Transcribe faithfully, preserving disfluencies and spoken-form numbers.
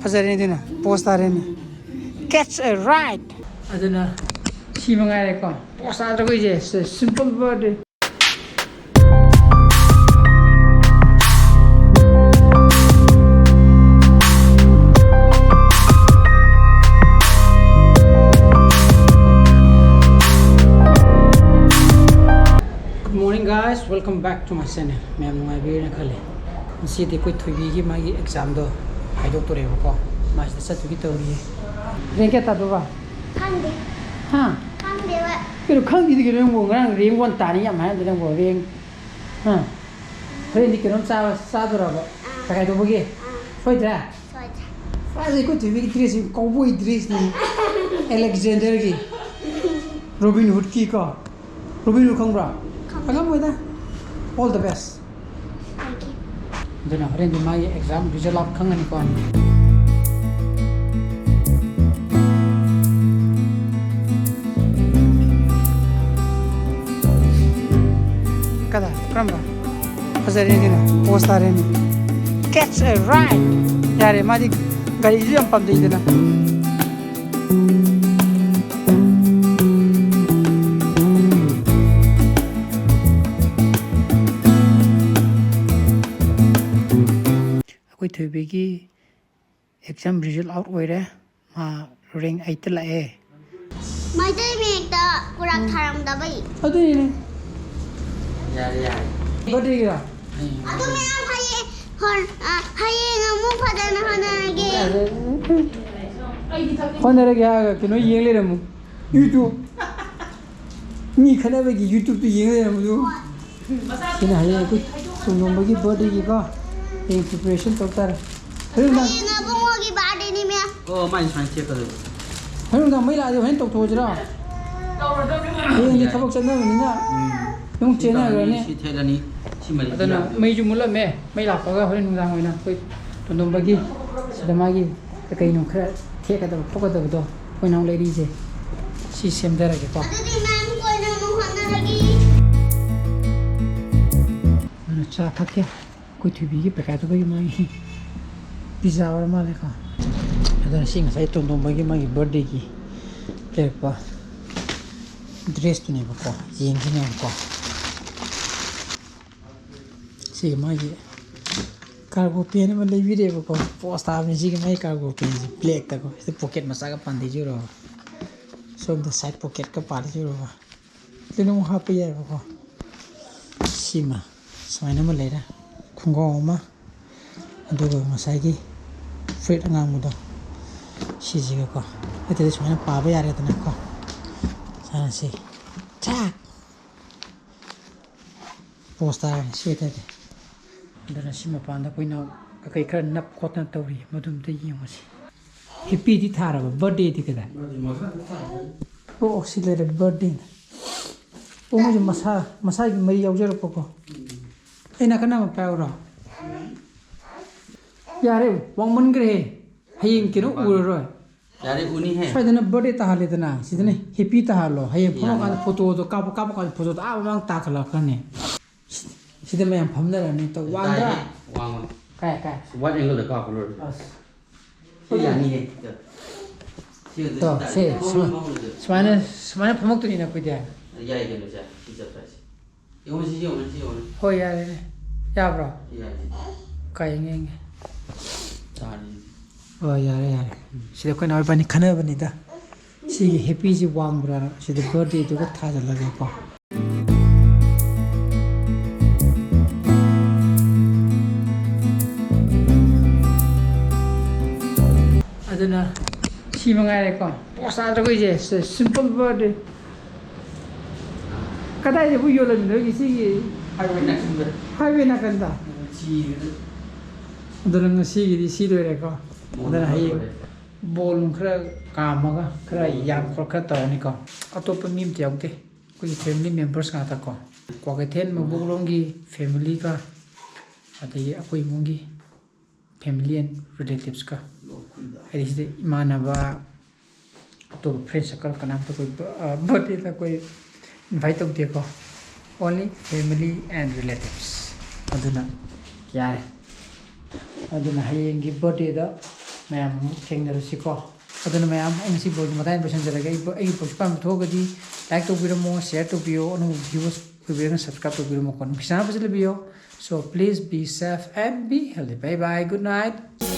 ꯐꯖꯔꯦꯅꯦ ꯑꯗꯨꯅ, ꯄꯣꯁ ꯇꯥꯔꯦꯅꯦ꯫ Catch a ride. ꯑꯗꯨꯅ ꯁꯤ ꯃꯉꯥꯏꯔꯦꯀꯣ, ꯄꯣꯁ ꯇꯥꯗ꯭ꯔꯒ ꯑꯩꯁꯦ simple birthday. Good morning, guys, welcome back to my channel. ꯃꯌꯥꯝ ꯅꯨꯡꯉꯥꯏꯕꯤꯔꯦꯅ ꯈꯜꯂꯤ꯫ ꯉꯁꯤꯗꯤ ꯑꯩꯈꯣꯏ ꯊꯣꯏꯕꯤꯒꯤ ꯃꯥꯒꯤ ꯑꯦꯛꯖꯥꯝꯗꯣ ꯍꯥꯏꯗꯣꯛꯇꯣꯔꯦꯕꯀꯣ꯫ ꯃꯥꯁꯤꯗ ꯆꯠꯇꯨꯒꯤ ꯇꯧꯔꯤꯌꯦ꯫ ꯔꯦꯡ ꯀꯌꯥ ꯇꯥꯗꯧꯕ? ꯈꯪꯗꯦ꯫ ꯍꯥ? ꯈꯪꯗꯦꯕ꯫ ꯀꯩꯅꯣ ꯈꯪꯗꯦꯗꯤ ꯀꯩꯅꯣ ꯅꯪꯕꯨ? ꯉꯔꯥꯡ ꯔꯦꯡ ꯋꯥꯟ ꯇꯥꯅꯤ ꯌꯥꯝ ꯍꯥꯏꯔꯝꯗ ꯅꯪꯕꯨ ꯔꯦꯡ꯫ ꯍꯥ? ꯍꯣꯔꯦꯟꯗꯤ ꯀꯩꯅꯣꯝ ꯆꯥꯕ ꯆꯥꯗꯣꯔꯕ? ꯑꯥ꯫ ꯀꯥꯏ ꯇꯧꯕꯒꯤ? ꯑꯥ꯫ ꯁꯣꯏꯗ꯭ꯔꯦ? ꯁꯣꯏꯗ꯭ꯔꯦ꯫ ꯐꯥꯖꯩ ꯑꯩꯈꯣꯏ ꯊꯣꯏꯕꯤꯒꯤ ꯗ꯭ꯔꯦꯁꯁꯤ, ꯀꯧꯕꯣꯏ ꯗ꯭ꯔꯦꯁꯅꯤ꯫ ꯑꯂꯦꯛꯖꯦꯟꯗꯔꯒꯤ꯫ ꯔꯣꯕꯤꯟ ꯍꯨꯗꯀꯤ ꯀꯣ꯫ ꯔꯣꯕꯤꯟ ꯍꯨꯗ ꯈꯪꯕ꯭ꯔꯥ? ꯈꯪꯉꯦ꯫ ꯈꯪꯉꯝꯃꯣꯏꯗ꯫ All the best꯫ Thank you꯫ ꯑꯗꯨꯅ ꯍꯣꯔꯦꯟꯗꯤ ꯃꯥꯒꯤ ꯑꯦꯛꯖꯥꯝ ꯔꯤꯖꯜ ꯑꯥꯎꯠ ꯈꯪꯉꯅꯤꯀꯣ꯫ ꯀꯗꯥ? ꯀꯔꯝꯕ? ꯐꯖꯔꯦꯅꯦ ꯀꯩꯅꯣ, ꯄꯣꯁ ꯇꯥꯔꯦꯅꯦ꯫ Catch a ride꯫ ꯌꯥꯔꯦ, ꯃꯥꯗꯤ ꯒꯥꯔꯤꯁꯨ ꯌꯥꯝ ꯄꯥꯝꯖꯩꯗꯅ꯫ ꯑꯩꯈꯣꯏ ꯊꯣꯏꯕꯤꯒꯤ ꯑꯦꯛꯖꯥꯝ ꯔꯤꯖꯜ ꯑꯥꯎꯠ ꯑꯣꯏꯔꯦ꯫ ꯃꯥ ꯔꯦꯡ ꯑꯩꯠꯇ ꯂꯥꯛꯑꯦ꯫ ꯃꯩꯇꯩ ꯃꯌꯦꯛꯇ ꯀꯨꯔꯥꯛ ꯊꯥꯔꯝꯗꯕꯩ꯫ ꯑꯗꯨꯏꯅꯦ꯫ ꯌꯥꯔꯦ, ꯌꯥꯔꯦ꯫ ꯕꯥꯔꯗꯦꯒꯤꯔꯣ? ꯑꯗꯨ ꯃꯌꯥꯝ ꯍꯌꯦꯡ ꯍꯣꯔ-, ꯑ, ꯍꯌꯦꯡ ꯑꯃꯨꯛ ꯐꯖꯅ ꯍꯣꯠꯅꯔꯒꯦ꯫ ꯍꯣꯠꯅꯔꯒꯦ ꯍꯥꯏꯔꯒ ꯀꯩꯅꯣ ꯌꯦꯡ ꯂꯩꯔꯝꯃꯨ꯫ YouTube꯫ ꯃꯤ ꯈꯠꯅꯕꯒꯤ YouTube-ꯇꯨ ꯌꯦꯡ ꯂꯩꯔꯝꯕꯗꯨ꯫ ꯁꯤꯅ ꯍꯌꯦꯡ ꯑꯩꯈꯣꯏ ꯇꯣꯟꯗꯣꯝꯕꯒꯤ ꯕꯥꯔꯗꯦꯒꯤꯀꯣ꯫ ꯍꯌꯦꯡ preparation ꯇꯧ ꯇꯥꯔꯦ꯫ ꯍꯣꯔꯦꯟ ꯅꯨꯡꯗꯥꯡ ꯍꯌꯦꯡ ꯑꯕꯨꯡꯉꯣꯒꯤ ꯕꯥꯔꯗꯦꯅꯤ, ꯃꯦꯝ꯫ ꯑꯣ, ꯃꯥꯏ ꯁꯨꯃꯥꯏꯅ ꯊꯦꯛꯀꯗꯣꯏꯕ꯫ ꯍꯣꯔꯦꯟ ꯅꯨꯡꯗꯥꯡ ꯃꯩ ꯂꯥꯛꯑꯗꯤ ꯍꯣꯔꯦꯟ ꯇꯧꯊꯣꯛꯑꯁꯤꯔꯣ? ꯍꯌꯦꯡꯗꯤ ꯌꯥꯏ꯫ ꯊꯕꯛ ꯆꯠꯅꯕꯅꯤꯅ꯫ ꯎꯝ꯫ ꯅꯪ ꯁꯤ ꯆꯦꯟꯅꯈ꯭ꯔꯅꯤ꯫ ꯇꯧꯔꯅꯤ, ꯁꯤ ꯊꯦꯠꯂꯅꯤ꯫ ꯁꯤ ꯃꯔꯤꯁꯤ ꯑꯗꯨꯅ ꯌꯥꯗꯣꯏꯕ꯫ ꯃꯩꯁꯨ ꯃꯨꯠꯂꯝꯃꯦ꯫ ꯃꯩ ꯂꯥꯛꯄꯒ ꯍꯣꯔꯦꯟ ꯅꯨꯡꯗꯥꯡ ꯑꯣꯏꯅ ꯑꯩꯈꯣꯏ ꯇꯣꯟꯗꯣꯝꯕꯒꯤ ꯁꯤꯗ ꯃꯥꯒꯤ ꯀꯩ ꯀꯩꯅꯣ ꯈꯔ ꯊꯦꯛꯀꯗꯕ ꯈꯣꯠꯀꯗꯕꯗꯣ ꯑꯩꯈꯣꯏ ꯅꯍꯥꯟ ꯂꯩꯔꯤꯁꯦ ꯁꯤ ꯁꯦꯝꯊꯔꯒꯦꯀꯣ꯫ ꯑꯗꯨꯗꯤ ꯃꯦꯝ ꯀꯣꯟꯅ ꯑꯃꯨꯛ ꯍꯣꯠꯅꯔꯒꯦ꯫ ꯑꯗꯨꯅ ꯆꯥ ꯊꯛꯀꯦ꯫ ꯑꯩꯈꯣꯏ ꯊꯣꯏꯕꯤꯒꯤ ꯄꯩꯈꯥ ꯊꯣꯛꯄꯒꯤ ꯃꯥꯒꯤ pizza ꯑꯣꯏꯔ ꯃꯥꯜꯂꯦꯀꯣ꯫ ꯑꯗꯨꯅ ꯁꯤ ꯉꯁꯥꯏ ꯇꯣꯟꯗꯣꯝꯕꯒꯤ ꯃꯥꯒꯤ birthdayꯒꯤ ꯂꯩꯔꯛꯄ dressꯇꯨꯅꯦꯕꯀꯣ, ꯌꯦꯡꯁꯤꯅꯦꯕꯀꯣ꯫ ꯁꯤꯒꯤ ꯃꯥꯒꯤ cargo pant ꯑꯃ ꯂꯩꯕꯤꯔꯦꯕꯀꯣ꯫ Pose ꯇꯥꯕꯅꯤ ꯁꯤꯒꯤ ꯃꯥꯒꯤ cargo pantꯁꯦ, blackꯇꯀꯣ꯫ ꯁꯤꯗ pocket ꯃꯆꯥꯒ ꯄꯥꯟꯗꯩꯁꯦ ꯎꯔꯕ? ꯁꯣꯝꯗ side pocketꯀ ꯄꯥꯜꯂꯤꯁꯦ ꯎꯔꯕ? ꯁꯤꯗ ꯑꯃꯨꯛ ꯍꯥꯞꯄ ꯌꯥꯏꯕꯀꯣ꯫ ꯁꯤꯃ ꯁꯨꯃꯥꯏꯅ ꯑꯃ ꯂꯩꯔꯦ, ꯈꯣꯡꯒ꯭ꯔꯥꯎ ꯑꯃ, ꯑꯗꯨꯒ ꯉꯁꯥꯏꯒꯤ ꯐꯨꯔꯤꯠ ꯑꯉꯥꯡꯕꯗꯣ, ꯁꯤꯁꯤꯒꯀꯣ꯫ ꯅꯠꯇ꯭ꯔꯗꯤ ꯁꯨꯃꯥꯏꯅ ꯄꯥꯕ ꯌꯥꯔꯦꯗꯅꯀꯣ꯫ ꯁꯥꯟꯅꯁꯤ꯫ ꯆꯥꯛ! Pose ꯇꯥꯔꯅꯤ ꯁꯤ ꯑꯣꯏꯇꯥꯔꯗꯤ꯫ ꯑꯗꯨꯅ ꯁꯤ ꯃꯄꯥꯟꯗ ꯑꯩꯈꯣꯏꯅ ꯀꯩꯀꯩ ꯈꯔ ꯅꯞ ꯈꯣꯠꯇꯅ ꯇꯧꯔꯤ, ꯃꯗꯨ ꯑꯝꯇ ꯌꯦꯡꯉꯨꯁꯤ꯫ Happyꯗꯤ ꯊꯥꯔꯕ, birthdayꯗꯤ ꯀꯗꯥꯏ? ꯑꯣ, ꯑꯣ, ꯁꯤ ꯂꯩꯔꯦ, birthdayꯅ꯫ ꯑꯣ, ꯃꯣꯏꯁꯦ ꯃꯁꯥ, ꯃꯁꯥꯒꯤ ꯃꯔꯤ ꯌꯥꯎꯖꯔꯛꯄꯀꯣ꯫ ꯑꯩ ꯅꯥꯀꯟ ꯑꯃ ꯄꯥꯏꯌꯨꯔꯣ? ꯌꯥꯔꯦ, ꯋꯥꯡꯃꯟꯈ꯭ꯔꯦ꯫ ꯍꯌꯦꯡ ꯀꯩꯅꯣ ꯎꯔꯔꯣꯏ꯫ ꯌꯥꯔꯦ, ꯎꯅꯤ ꯍꯦ꯫ ꯁ꯭ꯋꯥꯏꯗꯅ birthday ꯇꯥꯍꯜꯂꯦꯗꯅ, ꯁꯤꯗꯅ happy ꯇꯥꯍꯜꯂꯣ꯫ ꯍꯌꯦꯡ ꯐꯝꯃꯀꯥꯟꯗ ꯌꯥꯔꯦ꯫ Photoꯗꯣ ꯀꯥꯞꯄ, ꯀꯥꯞꯄꯀꯥꯟꯗ photoꯗꯣ ꯑꯥ ꯃꯃꯥꯡ ꯇꯥꯈꯠꯂꯛꯀꯅꯤ꯫ ꯁꯤ-, ꯁꯤꯗ ꯃꯌꯥꯝ ꯐꯝꯅꯔꯅꯤ꯫ ꯇꯧ-, ꯋꯥꯡꯗ꯭ꯔꯥ? ꯇꯥꯏꯍꯦ, ꯋꯥꯡꯉꯣ꯫ ꯀꯥꯏ, ꯀꯥꯏ? Wide angleꯗ ꯀꯥꯞꯄ ꯂꯣꯏꯔꯦ꯫ ꯑꯁ꯫ ꯁꯤ ꯌꯥꯅꯤꯍꯦ꯫ ꯁꯤ ꯑꯗꯨꯝ ꯇꯣ, ꯇꯥꯏ꯫ ꯁꯤ ꯐꯝꯃꯣ, ꯁꯨꯃꯥꯏ-, ꯐꯝꯃꯣ ꯑꯗꯨꯗꯤ꯫ ꯁꯨꯃꯥꯏꯅ, ꯁꯨꯃꯥꯏꯅ ꯐꯝꯃꯛꯇꯣꯏꯅꯤꯅ ꯑꯩꯈꯣꯏꯗꯤ꯫ ꯌꯥꯏ ꯀꯩꯅꯣ ꯁꯦ꯫ ꯁꯤ ꯆꯠꯄ ꯍꯥꯏꯁꯦ꯫ ꯌꯦꯡꯉꯣ, ꯁꯤ ꯌꯦꯡꯉꯣ, ꯁꯤ ꯌꯦꯡꯉꯣ꯫ ꯍꯣꯏ, ꯌꯥꯔꯦꯅꯦ꯫ ꯌꯥꯕ꯭ꯔꯣ? ꯌꯥꯏ꯫ ꯀꯥꯏ ꯌꯦꯡꯉꯦ, ꯌꯦꯡꯉꯦ꯫ ꯇꯥꯔꯦ꯫ ꯍꯣꯏ, ꯌꯥꯔꯦ, ꯌꯥꯔꯦ꯫ ꯁꯤꯗ ꯑꯩꯈꯣꯏ ꯅꯥꯎ ꯏꯕꯥꯅꯤ ꯈꯟꯅꯕꯅꯤꯗ꯫ ꯁꯤꯒꯤ happyꯁꯤ ꯋꯥꯡꯕ꯭ꯔꯥꯅ ꯁꯤꯗ birthdayꯗꯨꯒ ꯊꯥꯖꯤꯜꯂꯒꯦꯀꯣ꯫ ꯑꯗꯨꯅ ꯁꯤ ꯃꯉꯥꯏꯔꯦꯀꯣ꯫ Pose ꯇꯥꯗ꯭ꯔꯒ ꯑꯩꯁꯦ simple birthday꯫ ꯀꯗꯥꯏꯗꯕꯨ ꯌꯣꯜꯂꯝꯃꯤꯅꯣ ꯅꯣꯏꯒꯤ ꯁꯤꯒꯤ highway ꯅꯥꯀꯟꯗ? Highway ꯅꯥꯀꯟꯗ? ꯁꯤꯕꯗ꯫ ꯑꯗꯨꯅ ꯉꯁꯤꯒꯤꯗꯤ ꯁꯤ ꯂꯣꯏꯔꯦꯀꯣ꯫ ꯑꯗꯨꯅ ꯍꯌꯦꯡ ꯂꯣꯏꯔꯦ꯫ ꯕꯣꯜ ꯅꯨꯡ ꯈꯔ ꯀꯥꯝꯃꯒ ꯈꯔ ꯌꯥꯝ ꯈꯣꯠ ꯈꯔ ꯇꯧꯔꯅꯤꯀꯣ꯫ ꯑꯇꯣꯞꯄ ꯃꯤ ꯑꯝꯇ ꯌꯥꯎꯗꯦ꯫ ꯑꯩꯈꯣꯏꯒꯤ family members ꯉꯥꯛꯇꯀꯣ꯫ ꯀ꯭ꯋꯥꯀꯩꯊꯦꯜ ꯃꯕꯣꯛꯂꯣꯝꯒꯤ familyꯒ, ꯑꯗꯒꯤ ꯑꯩꯈꯣꯏ ꯏꯃꯨꯡꯒꯤ family and relativesꯀ꯫ ꯍꯥꯏꯗꯤ ꯁꯤꯗ ꯏꯃꯥꯟꯅꯕ, ꯑꯇꯣꯞꯄ friend circle ꯀꯅꯥꯝꯇ ꯑꯩꯈꯣꯏ ꯕ-, ꯑ, birthdayꯗ ꯑꯩꯈꯣꯏ invite ꯇꯧꯗꯦꯀꯣ꯫ Only family and relatives꯫ ꯑꯗꯨꯅ ꯌꯥꯔꯦ꯫ ꯑꯗꯨꯅ ꯍꯌꯦꯡꯒꯤ birthdayꯗ ꯃꯌꯥꯝ ꯑꯃꯨꯛ ꯊꯦꯡꯅꯔꯁꯤꯀꯣ꯫ ꯑꯗꯨꯅ ꯃꯌꯥꯝ, ꯑꯩ ꯉꯁꯤ vlogꯁꯤ ꯃꯇꯥꯡ ꯂꯣꯏꯁꯤꯟꯖꯔꯒꯦ꯫ ꯑꯩ vlog, ꯑꯩꯒꯤ vlogꯁꯤ ꯄꯥꯝꯕ ꯊꯣꯛꯑꯒꯗꯤ like ꯇꯧꯕꯤꯔꯝꯃꯣ, share ꯇꯧꯕꯤꯌꯣ, ꯑꯅꯧꯕ viewers ꯑꯣꯏꯕꯤꯔꯒꯅ subscribe ꯇꯧꯕꯤꯔꯝꯃꯣꯀꯣ꯫ ꯅꯨꯡꯁꯤꯆꯥꯟꯅ ꯐꯖꯅ ꯂꯩꯕꯤꯌꯣ꯫ So please be safe and be healthy. Bye bye. Good night.